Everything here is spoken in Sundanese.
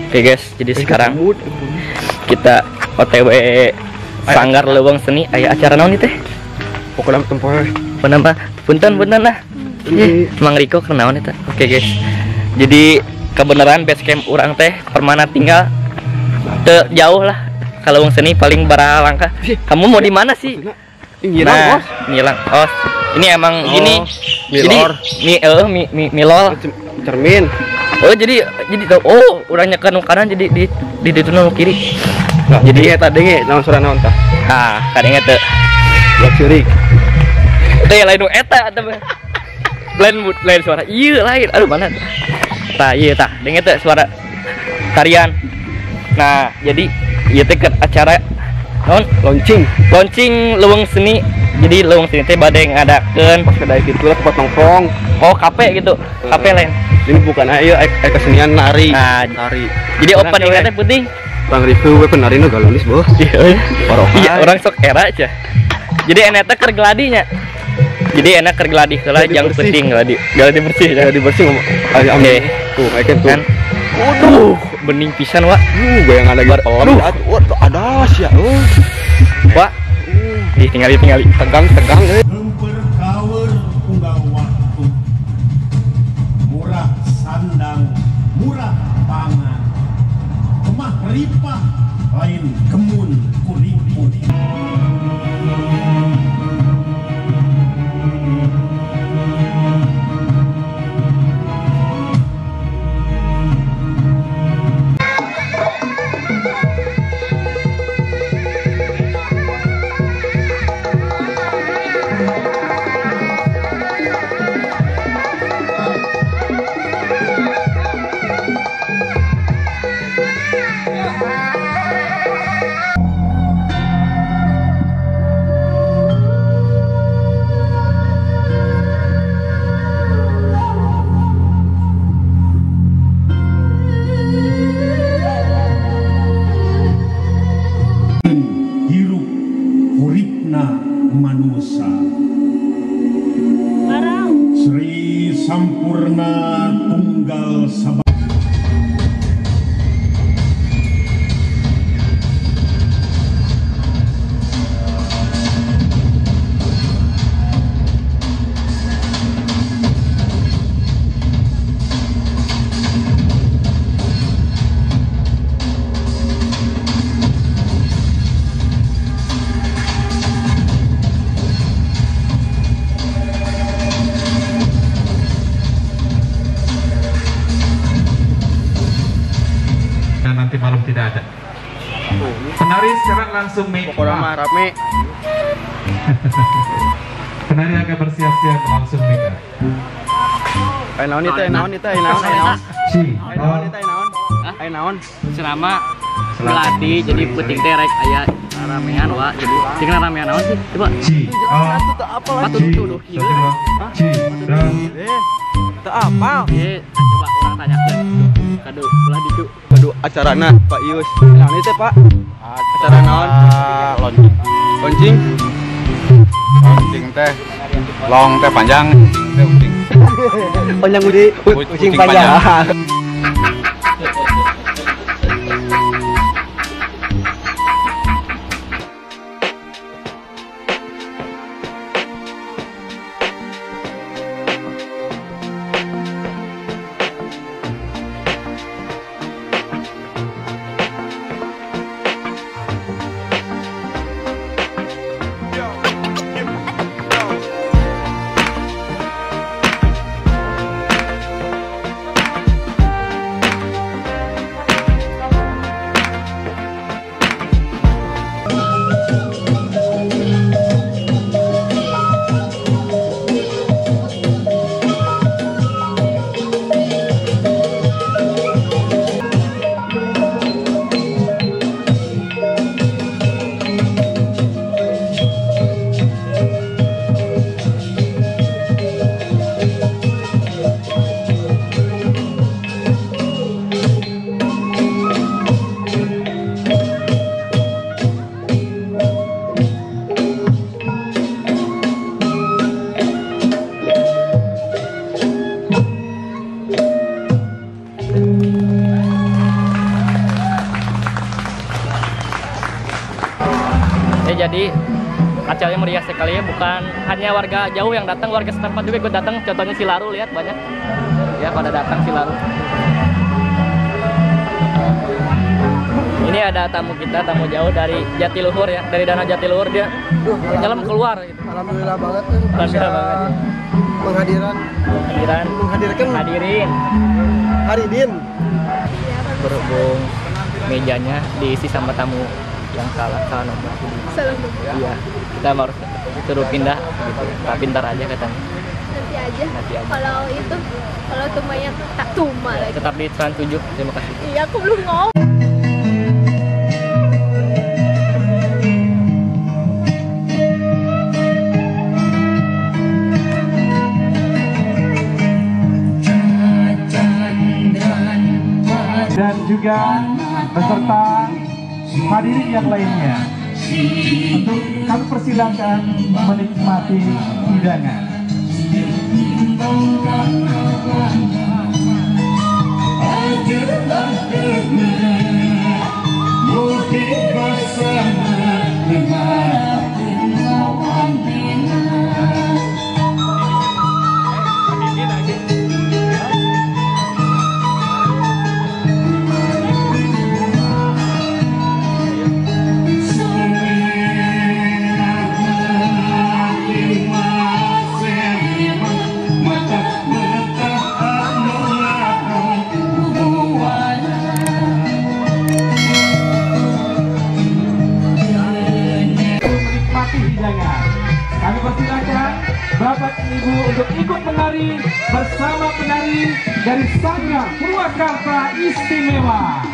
Oke guys, jadi sekarang kita OTW Sanggar Leuweung Seni. Aya acara naon ieu teh? Pokokna tempoe. Punten, punten punten lah. Mang Riko keur naon eta? Oke guys. Jadi kebenaran base camp urang teh permana tinggal teu jauh lah. Kalau Leuweung Seni paling bara langkah. Kamu mau di mana sih? Ngilang, bos. Ngilang. Oh, ini emang gini. Jadi mi milol cermin. Oh, jadi oh, urangnya ke kanan jadi di ditu nu kiri. Nah, jadi eta denge naon suara naon tah? Ah, kadenge teu. Ya ceurik. Teh lain nu eta teh. Lain suara. Ieu lain. Aduh mana. Tah ieu tah, denge teu suara tarian. Nah, jadi ieu teh acara naon? Launching. Launching Leuweung Seni. Jadi Leuweung Seni teh bade ngadakeun pas kedai kitu lah tempat nongkrong. Oh, kafe gitu. Kafe lain. Ini bukan ayo kesenian nari. Nah, nari. Jadi opening teh penting. Bang review we penarina galolis, Bos. Iya. Iya, orang sok era aja. Jadi enak teh keur geladinya. Jadi enak keur geladi heula jang penting geladi. Geladi bersih, geladi bersih ngomong. Oke. Tuh, kayak tuh. Waduh, bening pisan, Wak. Goyangan lagi pelem. Aduh, ada sia. Wak. Ih, tingali tegang-tegang euy. Heumpeur unggal waktu. Murah sandang, murah pangan. Kemah ripah lain kemun kuripun. Manusa Sri Sampurna Tunggal Sabah. Nanti malam tidak ada. Penari sekarang langsung make up. Rame. Penari akan bersiap-siap langsung make up. Ayo naon itu, ayo naon itu, ayo naon, ayo naon. Ayo naon itu, ayo naon. Ayo naon. Selama geladi jadi penting teh rek aya ramean wa jadi sing ramean naon sih coba. Apa tuh kieu. Teu apal. Coba urang tanyakeun. Kadu belah ditu. Aduh, acarana Pak Ius. Naon ieu teh, Pak? Acara naon? Launching. Launching? Launching teh long teh panjang, teh ucing. Panjang udi, ucing panjang. Ya, jadi acaranya meriah sekali ya, bukan hanya warga jauh yang datang, warga setempat juga ikut datang. Contohnya Cilaru, lihat banyak ya pada datang Cilaru. Ini ada tamu kita, tamu jauh dari Jatiluhur ya, dari Danau Jatiluhur dia nyelam keluar gitu. Alhamdulillah banget tuh. Alhamdulillah banget. Menghadirkan Haridin. Berhubung mejanya diisi sama tamu yang salah nomor. Salah nomor. Iya, kita harus suruh pindah gitu. Tapi ntar aja katanya. Nanti aja. Nanti aja. Kalau itu, kalau tumanya tak tuma lagi. Tetap di Trans 7. Terima kasih. Iya, aku belum ngomong. Dan juga beserta hadirin yang lainnya untuk kami persilakan menikmati hidangan. Kami persilakan Bapak Ibu untuk ikut menari bersama penari dari Sanggar Purwakarta Istimewa.